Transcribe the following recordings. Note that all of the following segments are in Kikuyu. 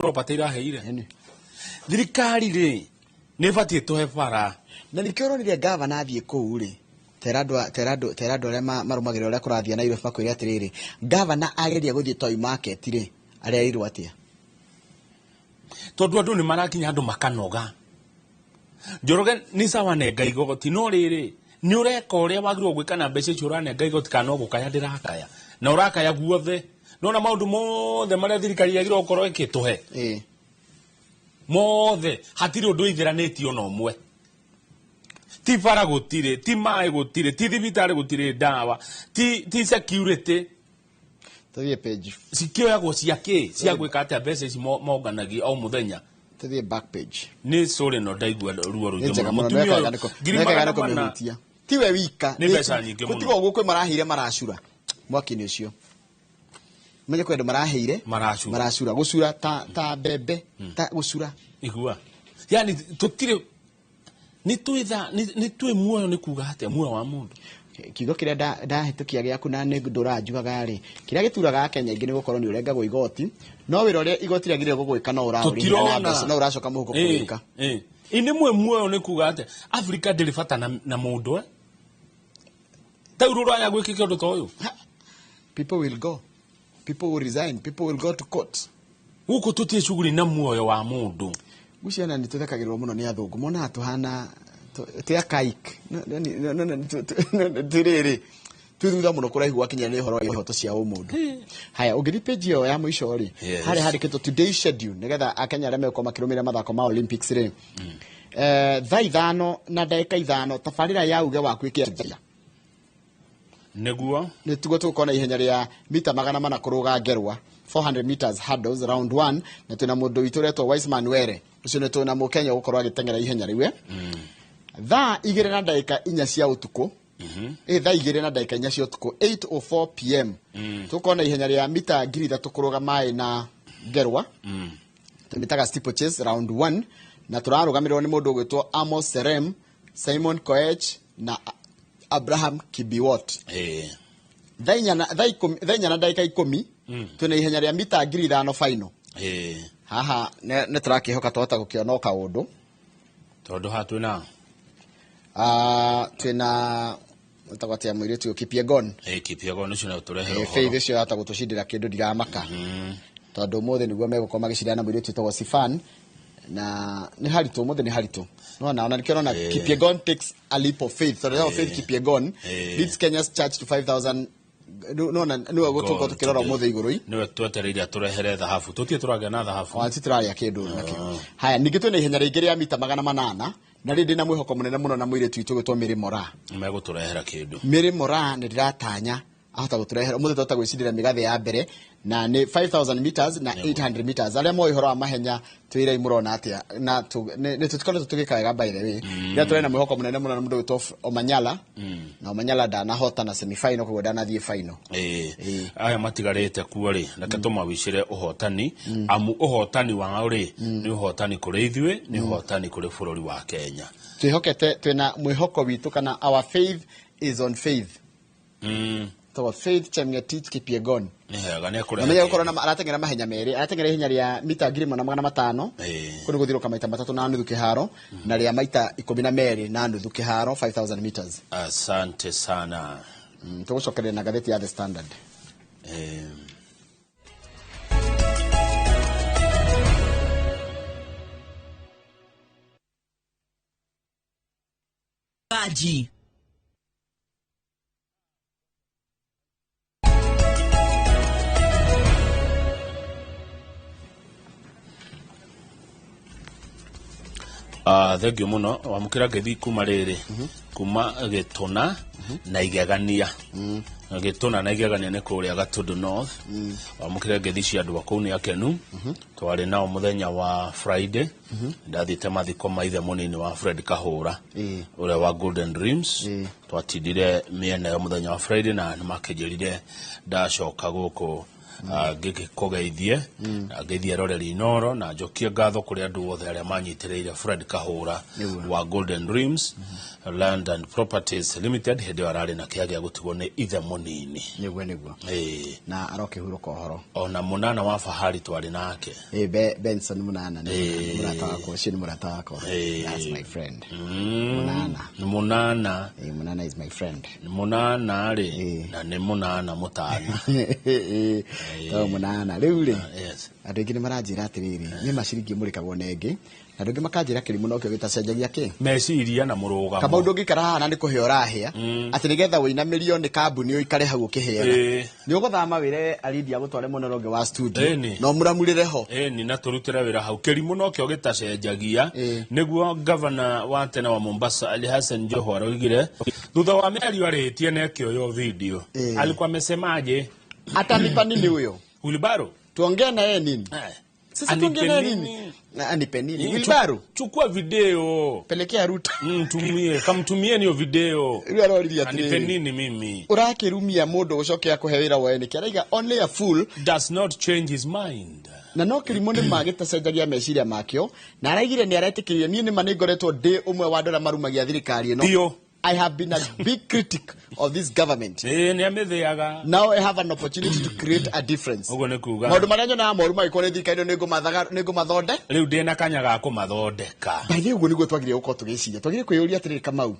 Property iraheire. Ĩni. Thirikari rĩ, nĩ ĩbatiĩ tũhe bara. Na nĩkĩo ũronire gavana athiĩ kũu rĩ, tera andũ a- tera andũ tera andũ arĩa marũmagĩrĩra ũrĩa kũrathiĩ Nairobi makwĩre atĩrĩrĩ, gavana ageria gũthiĩ Toi Market rĩ, arerirwo atĩa? Tondũ andũ nĩ marakinya andũ makanoga. Njoroge nĩ sawa nenga igoti, no rĩrĩ, nĩ ũreka ũrĩa wagĩrĩirwo gwĩka na mbeca icio ũranenga igoti kana no gũkaya ndĩrakaya. Na ũrakaya guothe. Nona maũndũ mothe marĩa thirikari yagĩrĩirwo gũkorwo ĩkĩtũhe. Mothe hatirĩ ũndũ ĩithĩranĩtie ona ũmwe. Ti bara gũtirĩ, ti maĩ gũtirĩ, ti thibitarĩ gũtirĩ ndawa, ti security. Tũthiĩ page. Cikĩoyagwo cia kĩ? Cia gwĩka atĩa mbeca ici monganagia o mũthenya? Tũthiĩ back page. Nĩ sorry no ndaigua ruo rũingĩ Nĩ njega mũno. mũno, Mũtumia nĩweka ũyũ, wega nĩ ngiri nĩweka wega magana nĩ mana. kũmĩhutia. Tiwe wika. Nĩ mbeca nyingĩ mũno. Gũtiga ũguo kwĩ marahĩire maracura mwaki-inĩ ũcio. Menye kwĩ andũ marahĩire Maracura. maracura gũcura ta mbembe ta gũcura. Igua. Yani tũtirĩ nĩ twĩtha nĩ twĩ muoyo nĩ kuga atĩa muoyo wa mũndũ. Kiugo kĩrĩa ndahĩtũkia gĩaku na nĩ ndũranjugaga rĩ, kĩrĩa gĩturaga Akenya aingĩ nĩ gũkorwo nĩ ũrengagwo igoti, no wĩra ũrĩa igoti rĩagĩrĩire gũgwĩka no ũraũrĩhĩra na Tũtirona. mbeca, no ũracoka mũhuko kũwĩka. Ĩ nĩ mwe muoyo nĩ kuga atĩa Afrika ndĩrĩ bata na mũndũ, eh? Ta rĩu rũraya gwĩkĩke ũndũ ta ũyũ. Ha. People will go. People will resign. People will go to court. Gũkũ tũtirĩ shughuli na muoyo wa mũndũ. Ngwĩciria nĩ tũthekagĩrĩrwo mũno nĩ athũngũ, monaga tũhana twĩ archaic. Twĩ rĩrĩ, twĩ thutha mũno kũraihu gwakinya nĩ ũhoro wa ihoto cia ũmũndũ. Haya, ũngĩthiĩ page ĩyo ya mũico rĩ, harĩa handĩkĩtwo today schedule, nĩgetha Akenya arĩa megũkorwo makĩrũmĩrĩra mathako ma Olympics rĩ, thaa 5:05 tabarĩra ya uge waku ĩkĩanjia. Nĩguo. Nĩ tiguo tũgũkorwo na ihenya rĩa mita 400 kũrũga ngerwa, 400 meters hurdles round 1, na twĩna mũndũ witũ ũretwo Wiseman Were, ũcio nĩ twĩna mũkenya ũgũkorwo agĩteng'era ihenya rĩu. Thaa 2:04 cia ũtukũ, thaa 2:04 cia ũtukũ, 8:04 p.m., tũgũkorwo na ihenya rĩa mita 3,000 kũrũga maĩ na ngerwa, tũmĩtaga steeplechase round 1, na tũrarũgamĩrĩrwo nĩ mũndũ ũgwĩtwo Amos Serem, Simon Koech na Abraham Kibiwot. Thaa inya na- thaa ikũmi- thaa 4:10 twĩna ihenya rĩa mita 5,000 final. Haha nĩ tũrakĩhoka twahota gũkĩona o kaũndũ. Tondũ haha twĩna Twĩna ĩtagwo atĩa mũirĩtu ũyũ Kipyegon. Kipyegon ũcio no tũrehere ũhoro. Faith ũcio yahota gũtũcindĩra kĩndũ ndiramaka. Tondũ ũmũthĩ nĩguo megũkorwo magĩcindana na mũirĩtu wĩtagwo Sifan, na nĩ haritũ ũmũthĩ nĩ haritũ. Nĩwona, ona nĩkĩo ũrona Kipyegon takes a leap of faith. Tondũ ĩtagwo Faith Kipyegon leads Kenya's charge to 5,000. Nĩwona, nĩwe gũtũkorwo tũkĩrora ũmũthĩ igũrũ i. Nĩwe twetereire atũrehere thahabu. Tũtirĩ tũragĩa na thahabu. Ona ti tũrarĩa kĩndũ nakĩo. Haya, ningĩ twĩna ihenya rĩngĩ rĩa mita 800, na rĩndĩ na mwĩhoko mũnene mũno na mũirĩtu witũ gwĩtwo Mary Moraa. Megũtũrehera kĩndũ. Mary Moraa nĩ ndĩratanya ahota gũtũrehera ũmũthĩ twahota gwĩcindĩra mĩgathĩ ya mbere, na nĩ 5000 meters na 800 meters. Arĩa moĩ ũhoro wa mahenya twĩrei mũrona atĩa, na nĩ tũkoretwo tũgĩka wega by the way. Rĩrĩa tũrĩ na mwĩhoko mũnene mũno na mũndũ gwĩtwo Omanyala, na Omanyala ndanahota na semi final, koguo ndanathiĩ final. Aya matigarĩte kuo rĩ, reke tũmawicĩre ũhotani, amu ũhotani wao rĩ nĩ ũhotani kũrĩ ithuĩ, nĩ ũhotani kũrĩ bũrũri wa Kenya. Twĩhokete, twĩna mwĩhoko witũ, kana our faith is on faith. Tondũ Faith Chemngetich Kipyegon. Nĩ hega, nĩ ekũrehe Na menya gũkorwo kĩndũ. na arateng'era mahenya merĩ, arateng'era ihenya rĩa mita 1,500. Kũu nĩ gũthiũrũrũka maita 3.5 kĩharo, na rĩa maita 12.5 kĩharo, 5000 meters. Asante sana. Tũgũcokereria na ngathĩti ya The Standard. Baji. Thengiũ mũno wamũkĩra ngeithi kuma rĩrĩ kuma Gĩtũna na Igegania. Gĩtũna na Igegania nĩ kũrĩa Gatundu North. Wamũkĩra ngeithi cia andũ a kũu nĩ akenu. Twarĩ nao mũthenya wa Friday. Ndathiĩte mathiko ma ithe mũnini wa Fred Kahũra ũrĩa wa Golden Dreams. Twatindire mĩena ĩyo mũthenya wa Friday na nĩ makĩnjĩrire ndacoka gũkũ Ngĩkũgeithie na ngeithie roreri Inoro na njokie ngatho kũrĩ andũ othe arĩa manyitĩrĩire Fred Kahũra wa Golden Dreams Land and Properties Limited hĩndĩ ĩyo ararĩ na kĩeha gĩa gũtigwo nĩ ithe mũnini. Nĩguo nĩguo. Ĩĩ. Na arokĩhurũka ũhoro. Ona mũnana wa fahari twarĩ nake. Ĩ Benson Munana nĩ mũrata wakwa, ũcio nĩ mũrata wakwa. That's my friend. Munana. Mũnana. Ĩ Munana is my friend. Mũnana rĩ na nĩ mũnana mũtana. To Munana rĩu rĩ. Yes. Andũ aingĩ nĩ maranjĩra atĩrĩrĩ, nĩ maciringi mũrĩkagwo na ĩngĩ, na andũ aingĩ makanjĩra kĩrimũ nokĩo gĩtacenjagia kĩ meciria na mũrũgamo. Kama ũndũ ũngĩikara haha na nĩ kũhĩa ũrahĩa, atĩ nĩgetha ũinamĩrio nĩ kambuni ũikare hau ũkĩhĩaga, nĩ ũgũthama wĩre Aridia agũtware mwena ũrĩa ũngĩ wa studio na ũmũramurĩre ho. Ĩni na tũrutĩre wĩra hau. Kĩrimũ nokĩo gĩtacenjagia. Nĩguo gavana wa tene wa Mombasa Ali Hassan Joho aroigire thutha wa mĩario arĩtie na ĩkĩoywo video. Alikuwa amesemaje? Atanipa nini huyo? Wilbaro. Tuongee na yeye nini? Sasa tuongee na yeye nini? Anipe nini? Wilbaro. Chukua video. Pelekea Ruto. Mtumie, kamtumie niyo video. Rĩu aroririe Anipe atĩrĩrĩ. nini mimi? Ũrakĩrumia mũndũ ũcoke akũhe wĩra woe nĩkĩ? Araiga only a fool does not change his mind. Na no kĩrimũ nĩ ma gĩtacenjagia meciria makĩo, na araigire nĩ aretĩkĩrire niĩ nĩ ma nĩ ngoretwo ndĩ ũmwe wa andũ arĩa marumagia thirikari ĩno. Ndio. I have been a big critic of this government. Nĩ amĩthĩaga. Now I have an opportunity to create a difference. Ũguo nĩ kuga. Maũndũ marĩa nyonaga moru magĩkorwo nĩ thirikari ĩno nĩ ngũmathonde. Rĩu ndĩ na kanya ga kũmathondeka. By the way, ũguo nĩguo twagĩrĩire gũkorwo tũgĩciria. Twagĩrĩire kwĩyũria atĩrĩrĩ, Kamau,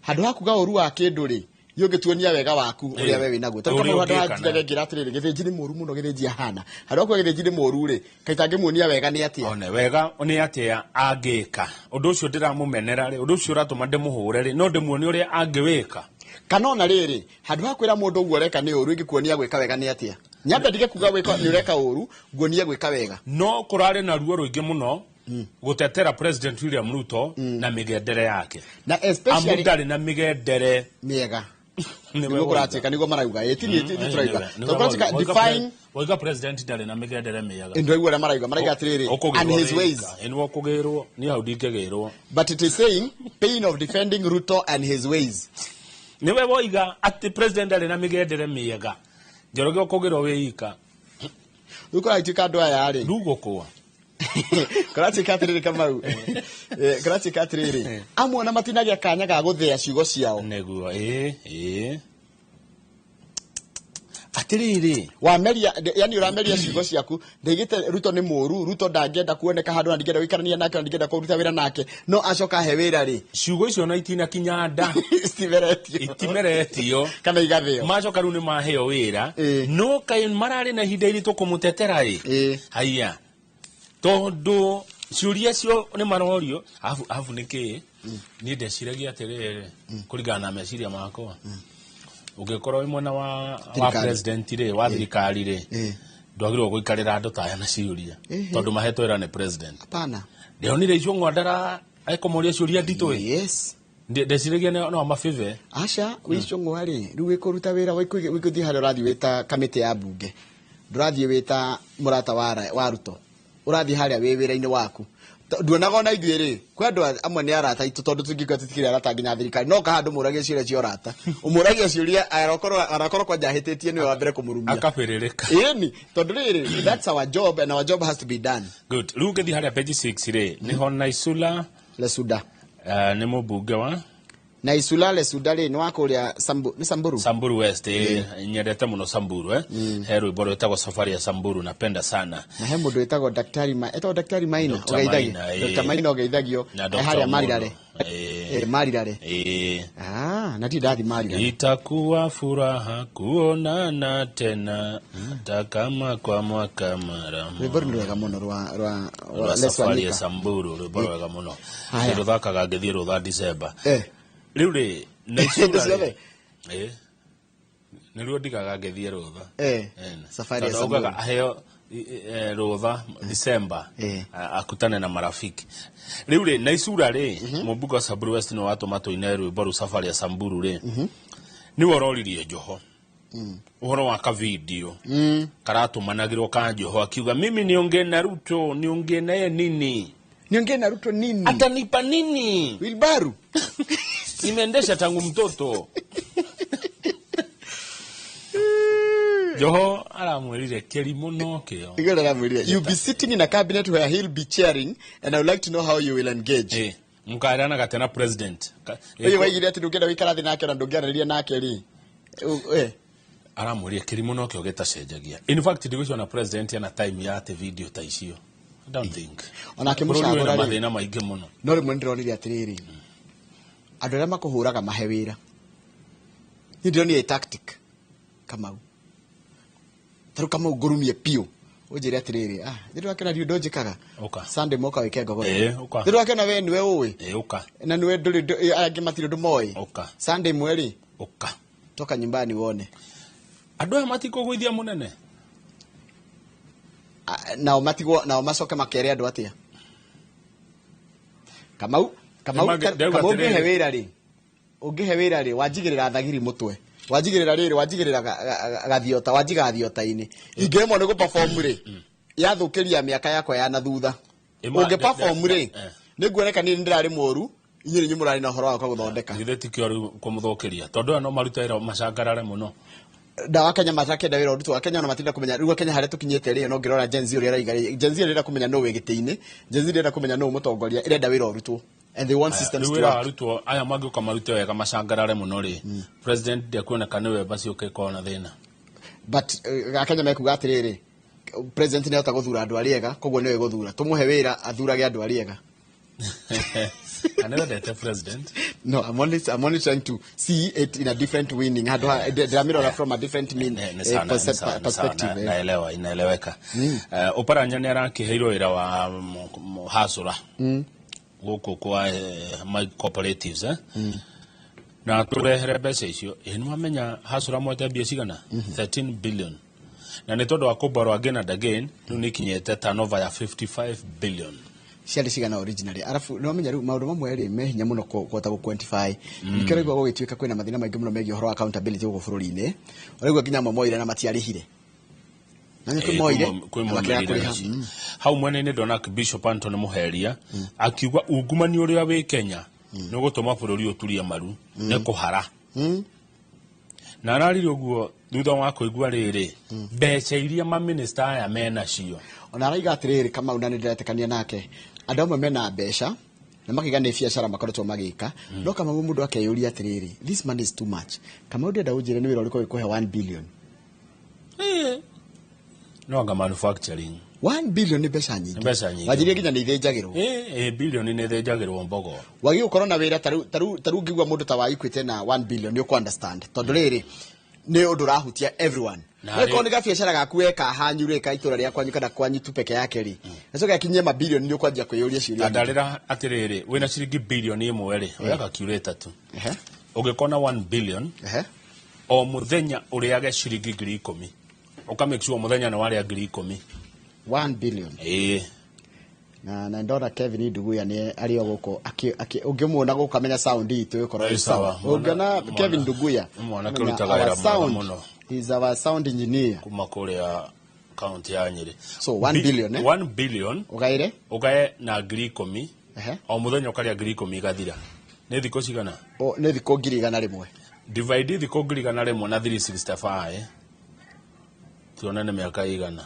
handũ ha kuga ũru wa kĩndũ rĩ, niĩ ũngĩtuonia wega waku ũrĩa we wĩnaguo. Tondũ Ũrĩa Kamau handũ ha ũngĩka njĩra na. ngĩra atĩrĩrĩ, Gĩthĩnji nĩ mũru mũno, Gĩthĩnji ahana. Handũ ha kuga Gĩthĩnji nĩ mũru rĩ, kaĩ tangĩmuonia wega nĩ atĩa? One wega nĩ atĩa angĩka. Ũndũ ũcio ndĩramũmenera rĩ, ũndũ ũcio ũratũma ndĩmũhũre rĩ, no ndĩmuonie ũrĩa angĩwĩka. Kana ona rĩrĩ, handũ ha kwĩra mũndũ ũguo ũreka nĩ ũru, ingĩkuonia gwĩka wega nĩ atĩa? Nyambe ndige kuga gwĩka nĩ ũreka ũru, nguonie gwĩka wega. No kũrarĩ na ruo rũingĩ mũno gũtetera President William Ruto na mĩgendere yake. Na especially Amu ndarĩ na mĩgendere mĩega. Nĩwe Nĩguo woiga. kũratuĩka, nĩguo marauga. Ĩ, ti niĩ, ti tũrauga. Nĩwe Tondũ kũratuĩka woiga. define Woiga president ndarĩ na mĩgendere mĩega. Ndũraigua ũrĩa marauga, marauga atĩrĩrĩ, Ũkũgĩrwo and his wĩka. ways. Ĩ, nĩwe ũkũgĩrwo, niĩ hau ndingĩgĩrwo. But it is saying pain of defending Ruto and his ways. Nĩwe woiga atĩ president ndarĩ na mĩgendere mĩega. Njoroge ũkũgĩrwo wĩika. Rĩu kũratuĩka andũ aya rĩ. Ndugũkũa. Kũratuĩka atĩrĩrĩ Kamau. Kũratuĩka atĩrĩrĩ. Amwe ona matinagĩa kanya ga gũthĩa ciugo ciao. Nĩguo, ĩ, ĩ. Atĩrĩrĩ. Wameria, yani ũrameria ciugo ciaku, ndaigĩte Ruto nĩ mũru, Ruto ndangĩenda kuoneka handũ na ndingĩenda gũikarania nake na ndingĩenda kũruta wĩra nake, no acoka ahe wĩra rĩ. Ciugo icio na itinakinya nda. Citimeretio. Itimeretio. Kana igathĩo. Macoka rĩu nĩ maheo wĩra. No kaĩ mararĩ na ihinda iritũ kũmũtetera ĩ. Haiya. Tondũ ciũria cio nĩ marorio, arabu nĩ kĩ? Niĩ ndeciragia atĩrĩrĩ, kũringana na meciria makwa. Ũngĩkorwo wĩ mwena wa Thirikari. president rĩ, wa thirikari rĩ, ndwagĩrĩirwo gũikarĩra andũ ta aya na ciũria. Tondũ mahetwo wĩra nĩ president. Hapana. Ndĩronire icio ng'wandara ekũmoria ciũria nditũ ĩ. Yes. Ndeciragia no amabibe. Aca, wĩ icio ng'wa rĩ, rĩu wĩkũruta wĩra, wĩkũthiĩ harĩa ũrathiĩ wĩ ta kamĩtĩ ya mbunge. Ndũrathiĩ wĩ ta mũrata wa Ruto. Ũrathiĩ harĩa wĩ wĩra-inĩ waku. Nduonaga ona ithuĩ rĩ, kwĩ andũ amwe nĩ arata aitũ tondũ tũngĩkorwo tũtikĩrĩ arata nginya thirikari. No kaha andũ mũragia ciũria cia ũrata. Ũmũragia ciũria, arakorwo kwanja ahĩtĩtie nĩwe wa mbere kũmũrumia. Akabĩrĩrĩka. Ĩni, tondũ rĩrĩ, that's our job and our job has to be done. Good. Rĩu ngĩthiĩ harĩa page 6 rĩ, nĩho Naisula Lesuda. Nĩ mũmbunge wa Naisula Lesuda rĩ, nĩ wa kũrĩa nĩ Samburu? Samburu West, nyendete mũno Samburu, He rwĩmbo rwĩtagwo Safari ya Samburu, napenda sana. Na he mũndũ wĩtagwo Daktari etagwo Daktari Maina, Dr. ũgeithagio. Maina, Dr. Maina ũgeithagio. Na Dr. Harĩa Omondo. Marirare. Marirare. Na ndirĩ ndathi Marirare. Itakuwa furaha kuonana tena hata kama kwa mwaka mara moja. Rwĩmbo rũu nĩ rwega mũno rwa Rwa Les Safari ya Wanyika. Samburu, rwĩmbo rwega mũno. Haya. Rũthakaga ngĩthiĩ rũtha December. Rĩu rĩ, nĩ Hĩndĩ icura rĩ. ciothe? Nĩruo ndigaga ngĩthiĩ rũtha. Safari ya Tondũ augaga Samburu. aheo rũtha December, akutane na marafiki. Rĩu rĩ, na icura rĩ, mũmbunge wa Samburu West nĩ watũma tũine rwĩmbo rũu Safari ya Samburu rĩ. Nĩwe ũroririe Joho. Ũhoro wa ka video. Karatũmanagĩrwo ka Joho akiuga mimi niongee na Ruto, niongee naye nini? Niongee na Ruto nini? Atanipa nini? Wilbaru. Nimeendesha tangu mtoto. Joho aramwĩrire kĩrimũ no kĩo. Igũrũ aramwĩrire, "You be sitting in a cabinet where he'll be chairing, and I would like to know how you will engage." Mũkaeranaga atĩa na president? Ũyũ waigire atĩ ndũngĩenda gũikara thĩ nake ona ndũngĩaranĩria nake rĩ. Aramwĩrire kĩrimũ no kĩo gĩtacenjagia. In fact, ndigwĩciria ona president ena time ya atĩ video ta icio. I don't think. Onake Bũrũri wĩna mũcagũra rĩ. mathĩna maingĩ mũno. No rĩmwe nĩndĩronire atĩrĩrĩ, andũ arĩa makũhũraga mahe wĩra, niĩ ndĩronire ĩ tactic. Kamau, tarĩu Kamau ngũrumie biũ, ũnjĩre atĩrĩrĩ, ah, nĩ ndĩrakĩona ndiũ ndũnjĩkaga. Ũka. Sunday moka wĩke ngogoyo. Ĩĩ, ũka. Nĩ ndĩrakĩona we nĩwe ũĩ. Ĩĩ, ũka. Na nĩwe ndũrĩ arĩa angĩ matirĩ ũndũ moĩ. Ũka. Sunday ĩmwe rĩ, Ũka. toka nyumbani wone. Andũ aya matikũgũithia mũnene. Ah, nao matigwo, nao macoke makere andũ atĩa? Kamau, Kamau, Ndauga Kamau, ũngĩhe atĩrĩrĩ. wĩra rĩ, ũngĩhe wĩra rĩ, wanjigĩrĩra thagiri mũtwe, wanjigĩrĩra rĩrĩ, wanjigĩrĩra gathiota, wanjiga gathiota-inĩ, ingĩremwo nĩ gũ-perform rĩ, yathũkĩria mĩaka yakwa ya na thutha. Ũngĩ perform rĩ, nĩ nguoneka niĩ nĩ ndĩrarĩ mũru, inyuĩ nĩ inyuĩ mũrarĩ na ũhoro wa gũthondeka. Githĩ tikĩo rĩu kũmũthũkĩria, tondũ aya no marute wĩra macangarare mũno. Ndawa Kenya matakenda wĩra ũrutwo, Kenya ona matinda kũmenya rĩu Kenya harĩa tũkinyĩte rĩ, no ngĩrora Gen Z ũrĩa araiga rĩ, Gen Z ĩrenda kũmenya nũ wĩ gĩtĩ-inĩ, Gen Z ĩrenda kũmenya nũ mũtongoria, ĩrenda wĩra ũrutwo, and they want systems Rĩu to wĩra work. Arutwo aya mangĩũka marute wega macangarare mũno rĩ, president ndekuoneka nĩwe basi ũkĩkorwo na thĩna. But Akenya mekuga atĩrĩrĩ, president nĩ ahota gũthura andũ arĩa ega, koguo nĩwe gũthura, tũmũhe wĩra athurage andũ arĩa ega. Na nĩwendete president. No, I'm only trying to see it in a different winning. Handũ ndĩramĩrora from a different mean, Nĩ sawa, nĩ sawa, nĩ sawa, perspective. Naelewa, inaeleweka. Oparanya nĩ arakĩheirwo wĩra wa hasũra gũkũ kwa my cooperatives, na tũrehere mbeca icio. Ĩ nĩ wamenya hasũra mwete mbia cigana? 13 billion, na nĩ tondũ wa kũborrow again and again, rĩu nĩ ikinyĩte turnover ya 55 billion. Ciarĩ cigana originally? Arabu nĩ wamenya rĩu maũndũ mamwe rĩ me hinya mũno kũhota gũ quantify. Nĩkĩo ũraigua gũgĩtuĩka kwĩna mathĩna maingĩ mũno megiĩ ũhoro wa accountability gũkũ bũrũri-inĩ. Ũraigua nginya amwe moire na matiarĩhire, na nĩ kwĩ moire kwĩ na makĩaga moimĩrĩre kũrĩha. nacio. Hau mwena-inĩ ndona Bishop Anthony Muheria akiuga ungumania ũrĩa wĩ Kenya nĩ ũgũtũma bũrũri ũturie maru nĩ kũhara, na ararire ũguo thutha wa kũigua rĩrĩ mbeca iria maminista aya menacio. Ona araiga atĩrĩrĩ, Kamau, na nĩ ndĩretĩkania nake, andũ amwe mena mbeca na makiga nĩ biacara makoretwo magĩka, no Kamau, mũndũ akeyũria atĩrĩrĩ, this money is too much. Kamau, ndĩrenda ũnjĩre nĩ wĩra ũrĩkũ wĩkũhe 1 billion? No anga manufacturing. 1 billion nĩ mbeca nyingĩ. Nĩ mbeca nyingĩ. Wanjirie nginya nĩ ithĩnjagĩrwo. Bilioni nĩ ĩthĩnjagĩrwo mbogo. Wagĩ gũkorwo na wĩra tarĩu ngĩigua mũndũ ta wa Equity na 1 billion, nĩ ũkũ understand, tondũ rĩrĩ nĩ ũndũ ũrahutia everyone. Na No ĩkorwo nĩ gabiacara gaku weka hanyu rĩ, ka itũra rĩa kwanyu kana kwanyu tu peke yake rĩ, gacoka gakinyie mabilioni, nĩ ũkwanjia kwĩyũria ciũria. Ndarĩra atĩrĩrĩ, wĩna ciringi 1 bilioni rĩ, oya calculator tu. Ũngĩkona 1 billion, o mũthenya ũrĩage ciringi 10,000, ũka make sure mũthenya nĩ warĩa 10,000. 1 billion? Ĩĩ. Na ndona Kevin Nduguya nĩ arĩ o gũkũ, ũngĩmuona gũkũ amenya sound itũ ĩkorwo Ĩ ĩ sawa. sawa. Ũngĩona Kevin Nduguya, mwanake amenya ũrutaga our wĩra mwega sound, mũno. he's our sound engineer. Kuma kũrĩa kaunti ya Nyĩrĩ. So, 1 billion, eh? 1 billion. Ũgaire. Ũgae na 10,000. O mũthenya ũkarĩa 10,000, igathira nĩ thikũ cigana? O, nĩ thikũ 100,000. Divide thikũ 100,000 na 365, tuone nĩ mĩaka igana.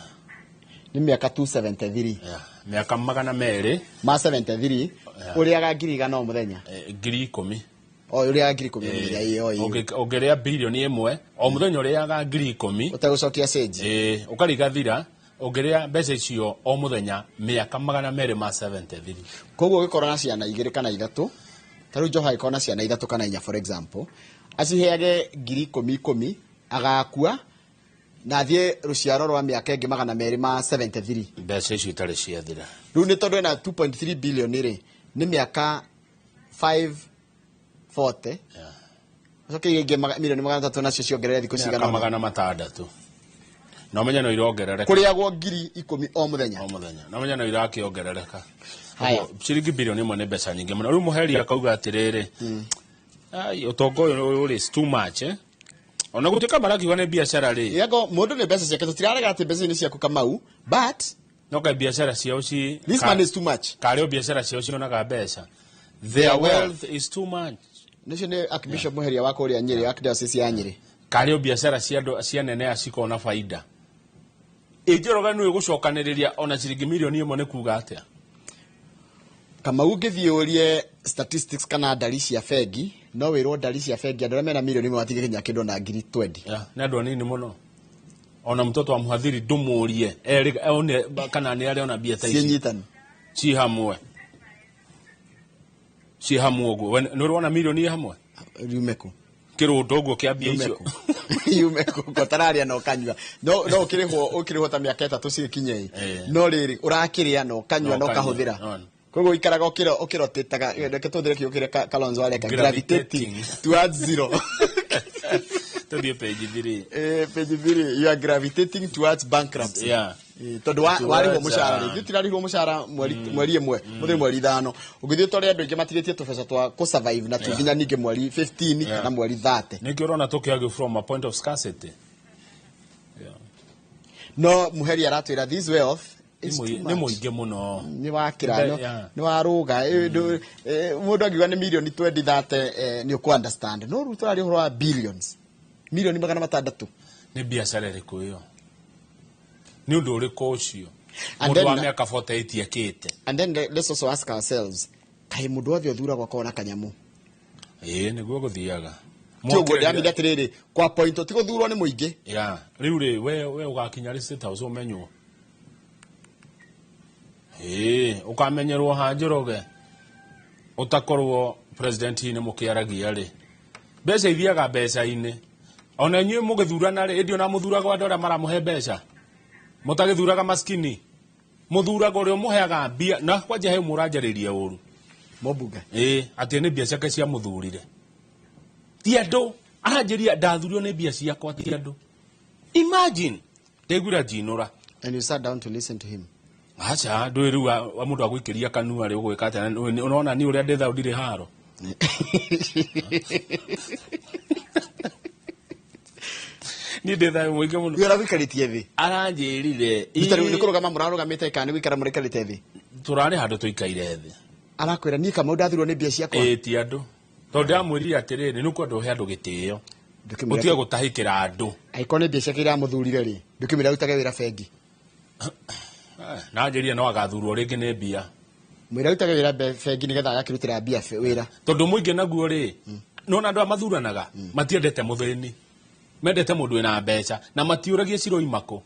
Nĩ mĩaka 273. Yeah. Mĩaka 200. Ma 73 ũrĩaga 100,000 o mũthenya. 10,000. O ũrĩaga 10,000 o mũthenya, ĩĩ, o ĩĩ. Ũngĩrĩa 1 bilioni o mũthenya ũrĩaga 10,000. Ũtegũcokia cĩnji. Ĩĩ, ũkarigathira ũngĩrĩa mbeca icio o mũthenya mĩaka 273. Koguo ũgĩkorwo na ciana igĩrĩ kana ithatũ, ta rĩu Joha agĩkorwo na ciana ithatũ kana inya, for example, aciheage 10,000 ikũmi, agakua na athiĩ rũciaro rwa mĩaka ĩngĩ 273. Mbeca icio itarĩ ciathira. Rĩu nĩ tondũ ena 2.3 billion rĩ, nĩ mĩaka 540. Acoke ingĩ 300,000,000 nacio ciongerere thikũ mĩaka cigana ũna. 600, na ũmenye no irongerereka. Kũrĩagwo 10,000 o mũthenya. O mũthenya, na ũmenye no irakĩongerereka. Haya. Ũguo, ciringi 1 bilioni nĩ mbeca nyingĩ mũno. Rĩu mũheri akauga atĩrĩrĩ, ai, ũtonga ũyũ rĩ is too much, eh? Ona gũtuĩka marakiuga nĩ biacara rĩ. Yego mũndũ nĩ mbeca ciake, tũtirarega atĩ mbeca ici nĩ ciaku, Kamau, but no kaĩ biacara ciao ci this man is too much. Karĩ o biacara ciao cionaga mbeca, their Their wealth is too much. Nĩcio nĩ Archbishop Muheria wa kũrĩa Nyĩrĩ, Archdiocese ya Nyĩrĩ. Karĩ o biacara cia andũ cia nene aya cikoragwo na baida. Ĩ Njoroge nĩwe gũcokanĩrĩria ona ciringi mirioni 1 nĩ kuga atĩa? Kamau, ũngĩthiĩ ũrie statistics kana ndari cia bengi, no wĩrwo ndari cia bengi andũ arĩa mena mirioni 1 matingĩkinya kĩndũ ona ngiri 20. Yeah, nĩ andũ anini mũno. Ona mtoto wa mhadhiri ndũmũrie erĩ one kana nĩ arĩ ona mbia ta ici. Ciĩnyitani. Ci hamwe. Ci hamwe ũguo. We nĩ ũrona mirioni ĩ hamwe? Yume kũ? Kĩrũndo ũguo kĩa mbia Yume icio. kũ? Yume kũ? Ngotararia na ũkanyua. No ũkĩrĩhwo ta mĩaka 3 cigĩkinye ĩ. No rĩrĩ ũrakĩrĩa na ũkanyua na Na ũkanyua, ũkahũthĩra. no. Koguo ikaraga ũkĩrotĩtaga, reke tũhũthĩre kiugo kĩrĩa Kalonzo areka, Gravitating. gravitating towards zero. Tũthiĩ page 3. Page 3, you are gravitating towards bankruptcy. Tondũ warĩhwo mũcara rĩ, ithuĩ tirarĩhwo mũcara mweri 1, mũthĩ mweri 5. Ũngĩthiĩ ũtware andũ aingĩ matigĩtie tũbeca twa kũ-survive na tu nginya ningĩ mweri 15 kana mweri 30. Nĩkĩo ũrona tũkĩargue from a point of scarcity. No Muheri aratwĩra this wealth is too Nĩ much. mũingĩ mũno. Nĩ wakĩra, nĩ warũga. Mũndũ angiuga nĩ mirioni 20 30, nĩ ũkũ understand. No rĩu tũraria ũhoro wa billions. Mirioni 600. Nĩ biacara ĩrĩkũ ĩyo? Nĩ ũndũ ũrĩkũ ũcio? And Mũndũ wa then mĩaka 48 ekĩte. And then let's also ask ourselves, kaĩ mũndũ wothe ũthuragwo akoragwo na kanyamũ? Ĩĩ, nĩguo gũthiaga. Ti ũguo ndĩramenya atĩrĩrĩ, kwa point ti gũthurwo nĩ mũingĩ. Yeah. Rĩu rĩ, we ũgakinya rĩ State House ũmenywo? Ĩĩ, ũkamenyerwo ha Njoroge? Ũtakorwo president-inĩ mũkĩaragia rĩ. Mbeca ithiaga mbeca-inĩ. Ona inyuĩ mũgĩthurana rĩ, ĩndĩ ona mũthuraga andũ arĩa maramũhe mbeca. Mũtagĩthuraga maskini. Mũthuraga ũrĩa ũmũheaga mbia, na kwanja he mũranjarĩria ũru. Mũmbunge. Ĩĩ, atĩ nĩ mbia ciake ciamũthurire. Ti andũ, aranjĩria ndathurio nĩ mbia ciakwa, ti andũ. Imagine, ndaiguire njinũra. And you sat down to listen to him. Aca, ndũĩ rĩu wa mũndũ agũikĩria kanua rĩ, ũgwĩka atĩa? Ũrona niĩ ũrĩa ndĩ thau ndirĩ haro. Niĩ ndĩ thayũ mũingĩ mũno. Wĩra wĩikarĩtie thĩ. Aranjĩrire, Rita rĩu nĩ kũrũgama mũrarũgamĩte kana nĩ gũikara mũraikarĩte thĩ? Tũrarĩ handũ tũikaire thĩ. Arakwĩra niĩ Kamau ndathurwo nĩ mbia ciakwa. Ĩĩ, ti andũ. Tondũ ndĩramwĩrire atĩrĩrĩ, nĩ ũkwenda ũhe andũ gĩtĩo. Ndũkĩmwĩra Ũtige gũtahĩkĩra andũ. Angĩkorwo nĩ mbia ciake iramũthurire rĩ, ndũkĩmwĩra arutage wĩra bengi. Na anjĩrire no agathurwo rĩngĩ nĩ mbia. Mwĩra arutage wĩra bengi nĩgetha agakĩrutĩra mbia wĩra. Tondũ mũingĩ naguo rĩ, nĩwona andũ aya mathuranaga, matiendete mũthĩni. Mendete mũndũ wĩna mbeca na matiũragia ciroima kũ.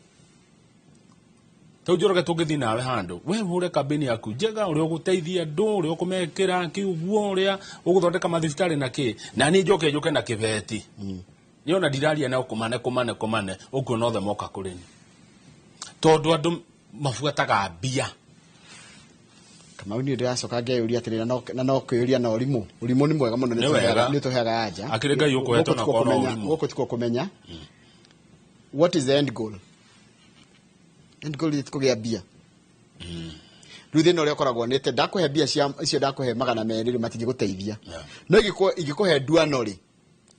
Tau Njoroge tũngĩthiĩ nawe handũ, we ũhũre kambĩini yaku njega, ũrĩa ũgũteithia andũ, ũrĩa ũkũmekĩra kĩ ũguo, ũrĩa ũgũthondeka mathibitarĩ na kĩ. Na niĩ njoke njũke na kĩbeti. Niĩ ona ndiraria nao kũmane, kũmane, kũmane, ũkuona othe moka kũrĩ niĩ. Tondũ andũ mabuataga mbia. Kamau niĩ ndĩracoka ngeyũria atĩrĩrĩ, na no kwĩyũria na ũrimũ. Ũrimũ nĩ mwega mũno, Nĩ wega. nĩ ũtũheaga anja. Akĩrĩ Ngai ũkũhetwo Gũkũ na tikuo korwo kũmenya, ũrimũ. gũkũ tikuo kũmenya. What is the end goal? End goal nĩ kũgĩa mbia. Rĩu thĩna ũrĩa ũkoragwo nĩ atĩ ndakũhe mbia cia icio ndakũhe 200 rĩ, matingĩgũteithia. No ingĩkũhe nduano rĩ,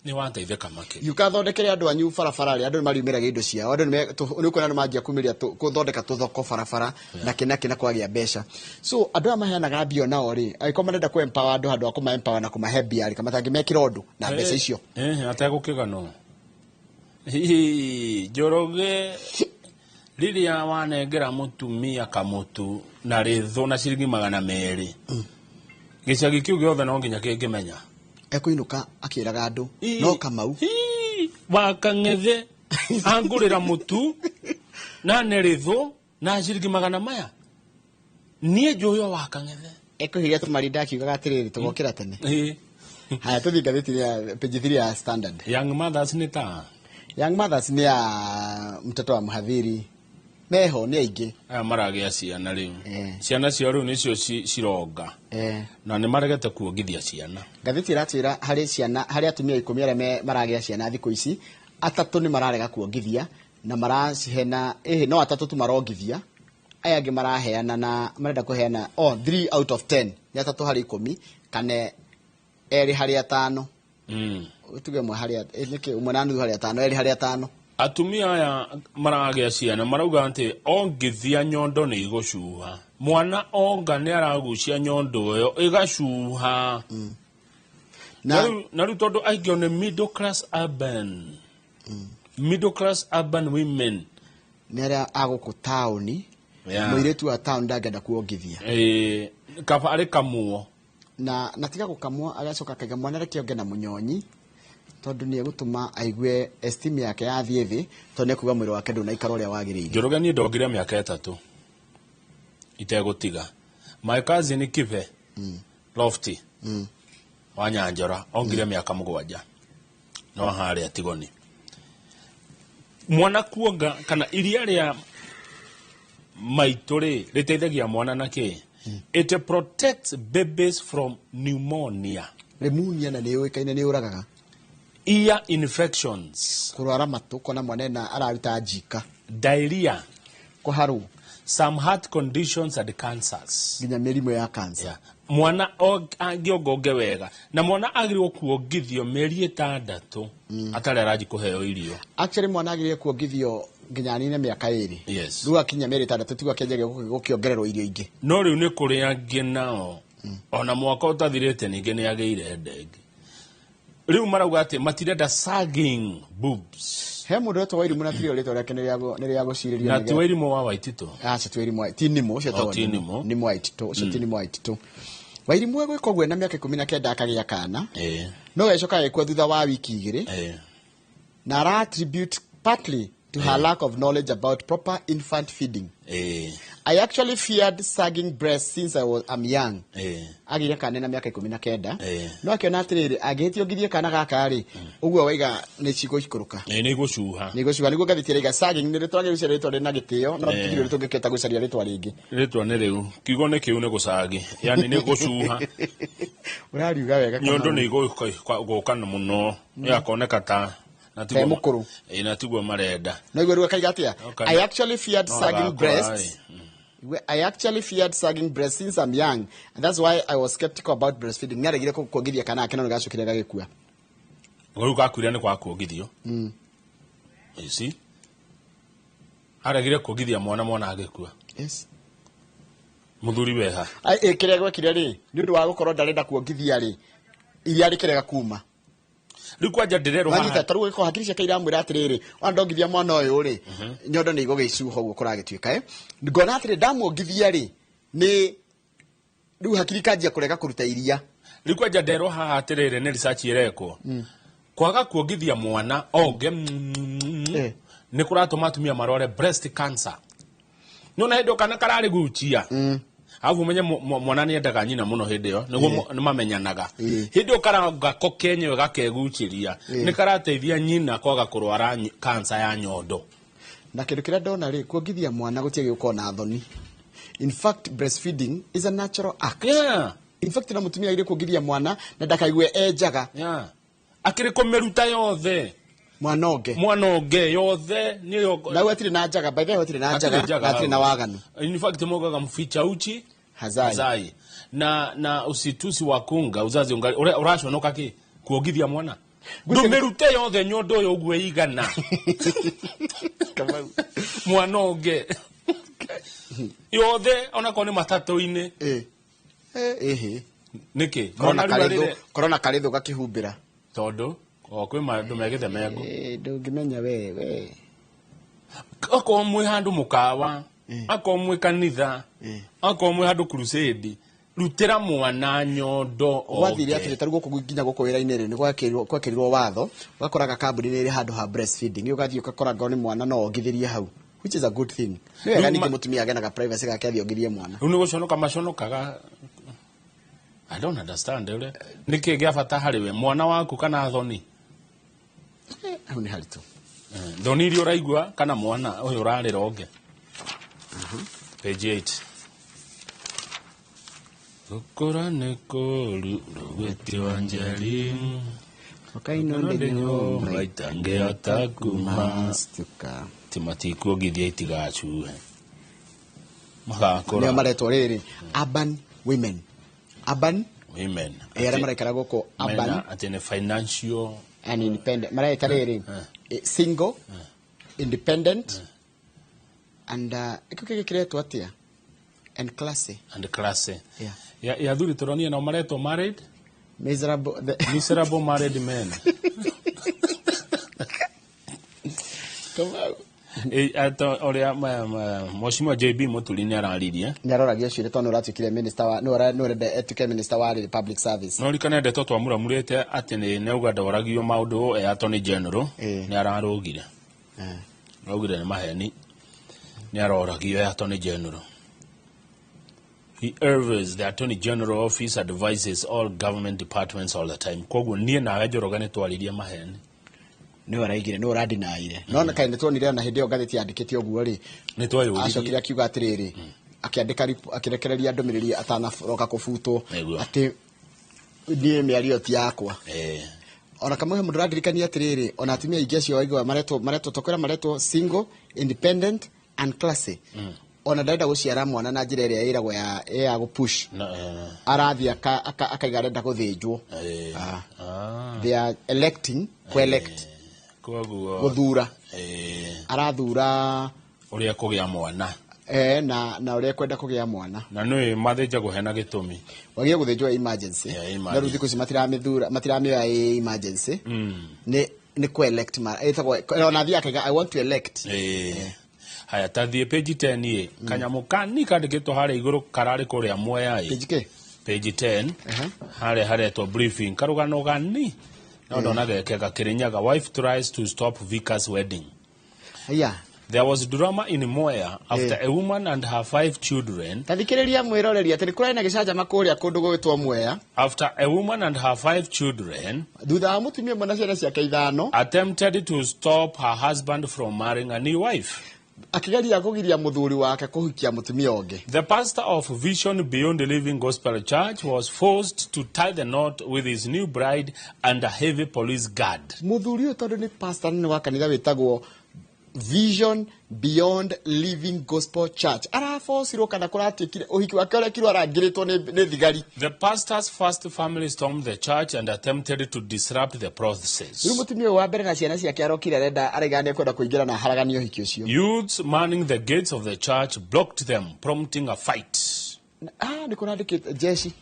Nĩ wateithĩka makĩria. Gĩũka thondekere andũ anyu barabara rĩ, andũ nĩ mariumĩragia indo ciao. Andũ nĩ ũkuona nĩ manjia kumĩria gũthondeka tũthoko barabara, na kĩ na kĩ na kwagĩa mbeca. So andũ aya maheanaga mbia nao rĩ, angĩkorwo marenda kũ empower andũ handũ ha kũma empower na kũmahe mbia rĩ, kana matangĩmekĩra ũndũ na mbeca icio. Ategũkĩganwo. Hihi, Njoroge, rĩrĩa wanengera mũtumia kamũtu na rĩthũ na ciringi 200, gĩcagi kĩu gĩothe no nginya kĩngĩmenya. Ekũinũka akĩraga andũ, no Kamau. Wakang'ethe, angũrĩra mũtu, na ne rĩthũ, na ciringi magana maya. Niĩ njũĩ o wakang'ethe. Ekũhiria tũmarinda akiugaga atĩrĩrĩ, tũgokĩra tene. Haya, tũthiĩ ngathĩti ya page 3 ya Standard. Young Mothers nĩ ta? Young Mothers nĩ ya mtoto wa mhadhiri. Meho nĩ aingĩ. Aya maragĩa ciana rĩu. Ciana ciao rĩu nĩcio cironga. Na nĩ maregete kuongithia ciana. Ngathĩti ĩratwĩra harĩ ciana, harĩ atumia 10 arĩa maragĩa ciana thikũ ici, 3 nĩ mararega kuongithia na maracihena, no 3 tu marongithia. Aya angĩ maraheana na marenda kũheana, oh, 3 out of 10, nĩ 3 harĩ 10, kana 2 harĩ 5. Tuge 1 harĩ nĩkĩ, 1 na nuthu harĩ 5, 2 harĩ 5. Atumia aya maragĩa ciana marauga atĩ ongithia nyondo nĩ igũcuha. Mwana onga nĩ aragucia nyondo ĩyo ĩgacuha. Na Na rĩu tondũ aingĩ nĩ middle class urban. Middle class urban women. Nĩ arĩa a gũkũ taũni. Yeah. Mũirĩtu wa taũni ndangĩenda kuongithia. Kaba arĩ kamuo. Na tiga gũkamwo, agacoka akaiga mwana reke onge na mũnyonyi, tondũ nĩ egũtũma aigue esteem yake yathiĩ thĩ, tondũ nĩ ekuga mwĩrĩ wake ndũnaikara ũrĩa wagĩrĩire. Njoroge, niĩ ndongire mĩaka 3 itegũtiga. My cousin Kibe Lofty wa Nyanjora ongire mĩaka 7, no harĩa Tigoni. Mwana kuonga kana iria rĩa maitũ rĩ, rĩteithagia mwana na kĩ? It protects babies from pneumonia, Pneumonia na nĩ yũĩkaine nĩ yũragaga. Ear infections, kũrwara matũ, kona mwana ena araruta njika, diarrhea, kũharwo, some heart conditions and cancers. Nginya mĩrimũ ya cancer. Yeah. Mwana angĩongonge wega, na mwana agĩrĩirwo kuongithio mĩeri 6 atarĩ aranji kũheo irio. Actually, mwana agĩrĩire kuongithio nginya anine mĩaka 2. Rĩu akinya mĩeri 6 tiguo akĩanjagia gũkĩongererwo irio ingĩ. No rĩu nĩ kũrĩ angĩ nao ona mwaka ũtathirĩte ningĩ nĩ agĩire ndenge. Rĩu marauga atĩ matirenda sagging boobs. He mũndũ wetwo Wairimũ, na tirio rĩtwa rĩake nĩ rĩa gũcirĩrio. Na ti Wairimũ wa Waititũ? Aca, ti Wairimũ, ti Nimũ ũcio. Oh, Etagwo ti Nimũ. Nimũ. Nimũ Waititũ ũcio, ti Nimũ Waititũ. Wairimũ egwĩka ũguo na mĩaka 19 akagĩa kana, no gagĩcoka gagĩkua thutha wa wiki 2, na ara attribute partly to her lack of knowledge about proper infant feeding. "I actually feared sagging breasts since I'm young." Agĩire kana na mĩaka 19. No akĩona atĩrĩrĩ, angĩhĩtia ongithie kana gaka rĩ, ũguo waiga nĩ cigũikũrũka. Nĩ igũcuha. Nĩ igũcuha. Nĩguo ngathĩti ĩraiga sagging nĩ rĩtwa gĩgũcaria rĩtwa rĩna gĩtĩo, no tũtirĩ tũngĩkĩhota gũcaria rĩtwa rĩngĩ. Rĩtwa nĩ rĩu, kiugo nĩ kĩu, nĩ gũcagi, yani nĩ gũcuha. Ũrariuga wega. Nyondo Kamau. Nĩ igũka mũno, ĩgakoneka ta na Ta mũkũrũ. Na tiguo marenda. No igua rĩu akaiga atĩa? Okay. "I actually feared No sagging agakũra, breasts. I actually feared sagging breasts since I'm young, and that's why I was skeptical about breastfeeding." Nĩaregire kuongithia kana ake, no nĩgacokire gagĩkua. Rĩu gakuire nĩ kwa kuongithio. You see, aregire kuongithia mwana, mwana agĩkua. Mũthuri weha? Ai, kĩrĩa gwekire rĩ, nĩ ũndũ wa gũkorwo ndarenda kuongithia rĩ, iria rĩkĩrega kuma. Rĩu kwanja ndĩrerwo wanyita haha ta rĩu gĩkorwo hakiri ciake iramwĩra atĩrĩrĩ, ona ndongithia mwana ũyũ rĩ, nyondo nĩ igũgĩcuha ũguo kũragĩtuĩka, ngona atĩrĩ, ndamuongithia rĩ, nĩ rĩu hakiri kanjia kũrega kũruta iria. Rĩu kwanja nderwo haha atĩrĩrĩ, nĩ research ĩrekwo, kwaga kuongithia mwana onge nĩ kũratũma atumia marware breast cancer. Nĩona hĩndĩ ĩyo kana kararĩ gucia, arabu ũmenye mwana nĩ endaga nyina mũno hĩndĩ ĩyo, nĩguo nĩ mamenyanaga. Hĩndĩ ĩyo karanga ko kenyewe gakegucĩria, nĩ karateithia nyina kwaga kũrwara cancer ya nyondo. Na kĩndũ kĩrĩa ndona rĩ, kuongithia mwana gũtiagĩ gũkorwo na thoni. In fact, breastfeeding is a natural act. In fact, na mũtumia agĩrĩire kuongithia mwana na ndakaigue e njaga. Akĩrĩ kũmĩruta yothe. Mwana onge. Mwana onge yothe nĩyo. Na we atirĩ na njaga, by the way, hatirĩ na njaga. Hatirĩ njaga Na hatirĩ na hau. waganu. In fact, mogaga mficha uchi hazai. Hazai. Na usitusi wa kunga uzazi ungali uraconoka ki kuongithia mwana. Ndũmĩrute yothe nyondo ũyũ ũguo ĩigana, mwana onge yothe, onakorwo nĩ matatũ-inĩ. Eh, ĩhĩ. Nĩkĩ Korona. Mwana rĩu Karĩthũ. arĩre Korona karĩthũ gakĩhumbĩra. Tondũ o kwĩ mandũ megĩthe mengu. Ndũngĩmenya we. Akorwo mwĩ handũ mũkawa, akorwo mwĩ kanitha, akorwo mwĩ handũ crusade, rutĩra mwana nyondo Gwathire onge. atĩrĩ, tarĩu gũkũ nginya gũkũ wĩra-inĩ rĩ, nĩ gwekĩrirwo watho, ũgakoraga kambuni nĩ ĩrĩ handũ ha breastfeeding, ũgathiĩ ũgakora ngoro nĩ mwana no ongithĩrie hau, which is a good thing. Nĩ wega. Rĩu ningĩ mũtumia agenaga privacy gake athiĩ ongithie mwana. Rĩu nĩ gũconoka maconokaga. I don't understand ũrĩa nĩkĩ gĩa bata harĩ we, mwana waku kana thoni? Hau nĩ haritũ. Thoni iria ũraigua kana mwana ũyũ ũrarĩra onge. Page 8. Gũkũra nĩ kũũru rũgwĩti wa njeri. Ũkainonde nyũmba itangĩhota kuma. Stuka. Ti matikuongithia itigacuhe magakũra. Nĩo maretwo rĩrĩ, urban women, urban women. Arĩa maraikara gũkũ urban. Atĩ nĩ financial and independent maraita rĩrĩ, single, independent and ĩkĩo kĩngĩ kĩretwo atĩa, and classy. And classy. Yeah. Ya athuri tũronie nao maretwo married miserable miserable married men. Kamau. Ũrĩa Mheshimiwa JB Muturi nĩ araririe. Nĩ aroragia ciũria tondũ nĩ ũratuĩkire minister wa nĩ ũrenda atuĩke minister wa public service. No rikane ndeto twamuramurĩte atĩ nĩ auga ndoragio maũndũ e Attorney General. Nĩ ararũgire. Araugire nĩ maheni, nĩ aroragio e Attorney General. He urges the Attorney General office advises all government departments all the time. Koguo niĩ nawe Njoroge nĩ twaririe maheni. Nĩ ũraigire, nĩ ũradinaire, no na kaĩ nĩ tuonire ona hĩndĩ ĩyo ngathĩti yandĩkĩte ũguo rĩ. Nĩ twayũririe. Acokire akiuga atĩrĩrĩ, akĩandĩka akĩrekereria ndũmĩrĩri atanaroka kũbutwo atĩ niĩ mĩario ti yakwa. Ona kamwe he mũndũ ũrandirikania atĩrĩrĩ, ona atumia aingĩ acio waigua maretwo tokwĩra maretwo single, independent and classy. Ona ndarenda gũciara mwana na njĩra ĩrĩa ĩragwo ya gũpush. Arathiĩ akaiga arenda gũthĩnjwo. They are electing, ku-elect. Koguo gũthura. Arathura ũrĩa kũgĩa mwana. Na ũrĩa kwenda kũgĩa mwana. Na nĩ mathĩnjagwo hena gĩtũmi. Wagĩrĩire gũthĩnjwo emergency. Yeah, No emergency. rĩu thikũ ici matiramĩthura, matiramĩoya ĩ emergency. Nĩ ku-elect ĩtagwo ona athiĩ akaiga I want to elect. Haya, ta thiĩ page 10 ĩ, kanyamũ kani kandĩkĩtwo harĩa igũrũ kararĩ kũrĩa Mwea ĩ. Page kĩ? Page 10. Harĩa haretwo briefing karũgano gani no ndona geke gakĩrĩnyaga wife tries to stop vicar's wedding. Haya. There was drama in Mwea after a woman and her 5 children. Ta thikĩrĩria mwĩroreri atĩ nĩ kũrarĩ na gĩcanjama kũrĩa kũndũ gũgĩtwo Mwea. After a woman and her 5 children thutha wa mũtumia ũmwe na ciana ciake ithano attempted to stop her husband from marrying a new wife. Akĩgeria kũgiria mũthuri wake kũhikia mũtumia ũngĩ. The pastor of Vision Beyond Living Gospel Church was forced to tie the knot with his new bride under heavy police guard. Mũthuri ũyũ tondũ nĩ pastor nĩ wa kanitha wĩtagwo Vision Beyond Living Gospel Church arabocirwo kana kũratuĩkire ũhiki wake ũrekirwo arangĩrĩtwo nĩ thigari. The pastor's first family stormed the church and attempted to disrupt the process. Rĩu mũtumia ũyũ wa mbere na ciana ciake arokire arenda araiga nĩ ekwenda kũingĩra na haraganie ũhiki ũcio. Youths manning the gates of the church blocked them, prompting a fight. Nĩ kũrandĩkĩte jeshi.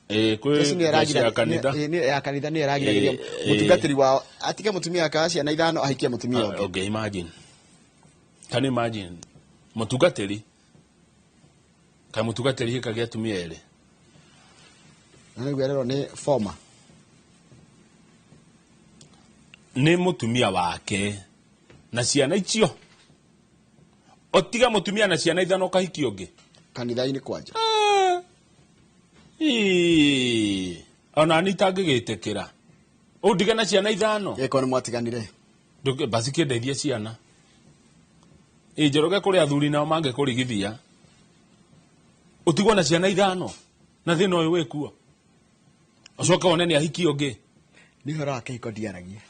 Kwĩ Jeshi nĩ jeshi ya kanitha. ya kanitha nĩ ĩragiragĩria mũtungatĩri wao atige mũtumia wake wa ciana ithano ahikie mũtumia ũngĩ. Okay, imagine. Can you imagine? Mũtungatĩri. Kaĩ mũtungatĩri hikagia atumia erĩ? Na nĩguo ererwo nĩ former. Nĩ mũtumia wake na ciana icio. Otiga mũtumia na ciana ithano ũkahikia ũngĩ. Kanitha-inĩ kwanja. Ona niĩ itangĩgĩtĩkĩra. Ũndige na ciana ithano. Ĩko nĩ mwatiganire. Ndũngĩ, basi kĩndeithie ciana. Njoroge kũrĩ athuri nao mangĩkũrigithia. Ũtigwo na ciana ithano. Na thĩna ũyũ wĩkuo. Ũcoke wone nĩ ahikia ũngĩ. Nĩ ũhoro wa kĩhiko ndiaragia.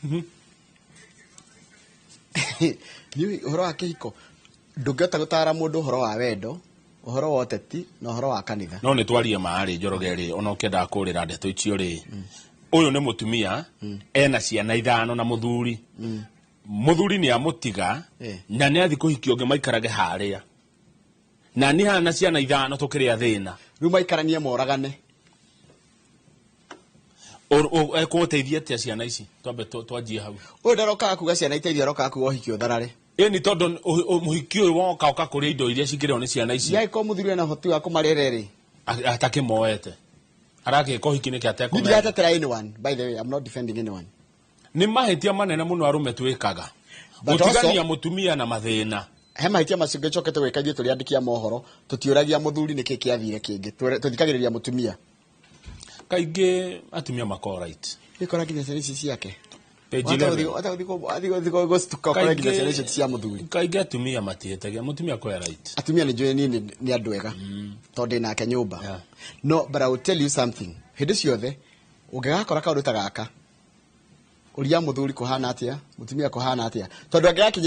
Nĩ ũhoro wa kĩhiko. Ndũngĩhota gũtara mũndũ ũhoro wa wendo, ũhoro wa ũteti na ũhoro wa kanitha. No nĩ twarie ma rĩ, Njoroge rĩ, ona ũkĩendaga kũrĩra ndeto icio rĩ. Ũyũ nĩ mũtumia, ena ciana ithano na mũthuri. Mũthuri nĩ amũtiga, na nĩ athiĩ kũhikia ũngĩ maikarage harĩa. Na nĩ hana ciana ithano tũkĩrĩa thĩna. Rĩu maikaranie moragane. Ekũgũteithia atĩa ciana ici? Twambe twanjie hau. Ũyũ ndarokaga kuga ciana iteithio, arokaga kuga ũhiki ũtharare. Ĩni tondũ mũhiki ũyũ woka ũka kũrĩa indo iria cingĩrĩo nĩ ciana ici. Angĩkorwo mũthuri ena ũhoti wa kũmarera rĩ. Atakĩmoete. Arakĩka ũhiki nĩkĩ atekũmenda? Niĩ ndiratetera anyone, by the way, I'm not defending anyone. Nĩ mahĩtia manene mũno arũme twĩkaga. But Gũtigania also mũtumia na mathĩna. He mahĩtia macio ngĩcokete gwĩka ithuĩ tũrĩ andĩki a mohoro, tũtiũragia mũthuri nĩkĩ kĩathire kĩngĩ, tũthikagĩrĩria mũtumia. Kaingĩ atumia makoragwo right. Nĩkora nginya ciana ici ciake. Page Wata 11. gũthiĩ gũcituka ũkore nginya ciana icio cia mũthuri. Kaingĩ atumia matihĩtagia, mũtumia akoragwo right. Atumia nĩ njũĩ niĩ nĩ andũ ega, tondũ ndĩ nake nyũmba. No, but I will tell you something. Hĩndĩ ciothe, ũngĩgakora kaũndũ ta gaka, ũria mũthuri kũhana atĩa, mũtumia kũhana atĩa. Tondũ angĩgakinyĩra